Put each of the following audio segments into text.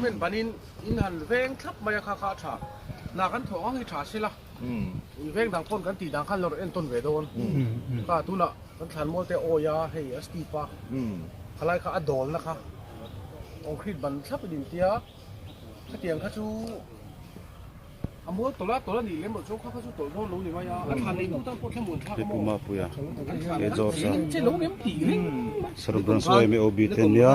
Cement banin in han veng thlap mai a kha kha a tha. Hna kan thawh ang hi tha sela. Ui veng dang pawn kan tih dan khan lawr entawn ve dawn. Kha tunah kan thlan mual te awi a hei a steep a. Khalai kha a dawlna kha concrete ban thlap in intia khatiang kha chu a mual tawlh a tawlh a nih lem loh chuan kha kha chu tawlh dawn lo ni mai a. A thlan nei tu tan pawh thlamuan thlak a maw. He George a Cerebral YMOB te nia.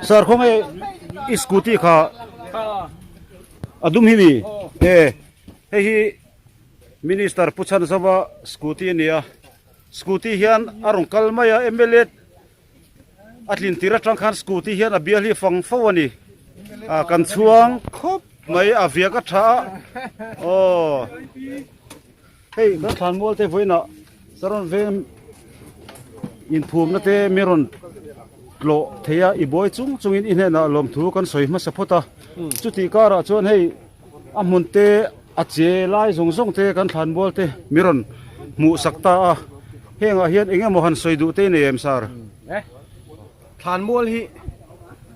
Sir khawnge i scooty kha a dum hi mi e hei hi minister Pu Chhanzova scooty a ni a scooty hian a rawn kal mai a mla a tlin tir atang khan scooty hian a bial hi fang fo a ni ah kan chhuang khawp mai a viak a tha a aw hei kan thlan mual te vawiinah saron veng inphumna te mi rawn tlawh thei a i buai chung chungin i hnenah lawmthu kan sawi hmasa phawt a chutih karah chuan hei a hmun te A che lai zawng zawng te kan thlan mual te mi rawn hmuh sak ta a, hengah hian eng emaw han sawi duh te nei em sir? E, thlan mual hi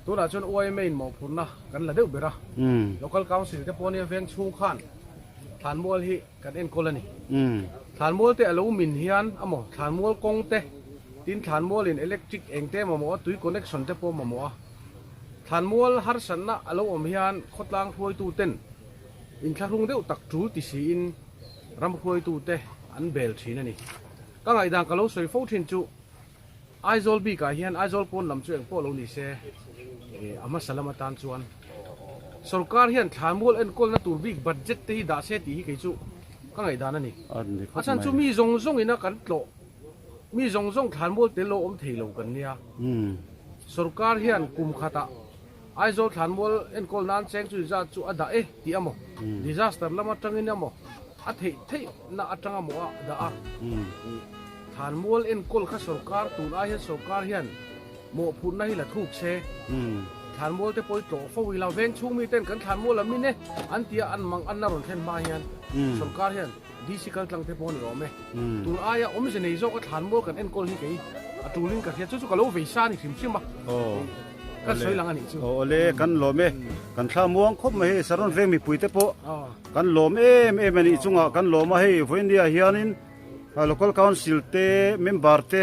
tunah chuan YMA in mawhphurhna kan la deuh ber a, Local Council te pawh nia veng chhung khan thlan mual hi kan enkawl a ni. Thlan mual te a lo min hian amaw thlan mual kawng te, tin thlan mual in electric eng te mamawh a, tui connection te pawh mamawh a, thlan mual harsatna a lo awm hian khawtlang hruaitu ten Inthlahrung deuh tak tul ti siin ram hruaitute an bel thin a ni. Ka ngaihdan ka lo sawi fo thin chu Aizawl bikah hian Aizawl pawn lam chu engpawh lo ni se a hmasa lam atan chuan sorkar hian thlanmual enkawlna tur bik budget te hi dah se tih hi kei chu ka ngaihdan a ni. A chhan chu mi zawng zawng ina kan tlawh mi zawng zawng thlanmual tel lo awm thei lo kan nia. Sorkar hian kum khatah Aizawl thlanmual enkawl nan cheng chu zat chu a dah e tih a maw? Disaster lam atangin a maw? A theih theih na atang a maw a dah a? Thlanmual enkawl kha sorkar tun ai hian sorkar hian mawhphurhna hi la thuk se. Thlanmual te pawh i tlawh fo ila veng chhung mi ten kan thlanmual a min e an tia an mang anna rawn thlen hma hian sorkar hian DC kal tlang te pawh a ni awm e. Tun aia awmze nei zawk a thlanmual kan enkawl hi kei a tulin ka hria chu chu ka lo vei sa a ni hrim hrim a. Kan sawi lang a nih chu. Aw awle kan lawm e. Kan thla muang khawp mai hei Saron veng mipui te pawh kan lawm em em a nih chungah kan lawm a hei vawinia hianin Local Council te member te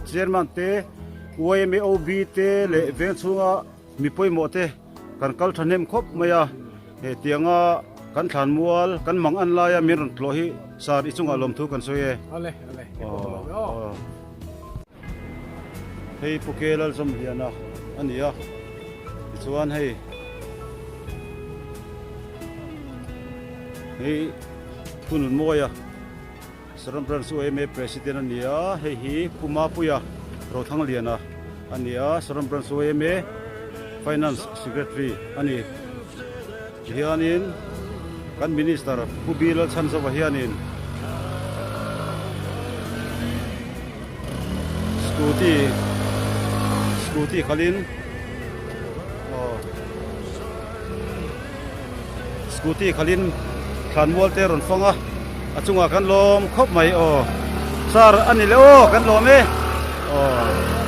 Chairman te YMAOB te leh veng chhunga mi pawimawh te kan kal thahnem khawp mai a hetianga kan thlan mual kan mang an laia min rawn tlawh hi sir i chungah lawmthu kan sawi e. Awle awle aw. Hei Pu Ke Lalzawmliana a ni a, tichuan hei hei Pu Nunmawia Saron Branch UMA President a ni a, hei hi Pu Mapuia Rothangliana a ni a, Saron Branch UMA Finance Secretary a ni. Tihianin kan Minister Pu Bill Lalchhanzova hianin Scooty Scooty khalin aw Scooty khalin thlanmual te rawn fang a a chungah kan lawm khawp mai aw sir a ni le aw kan lawm e aw.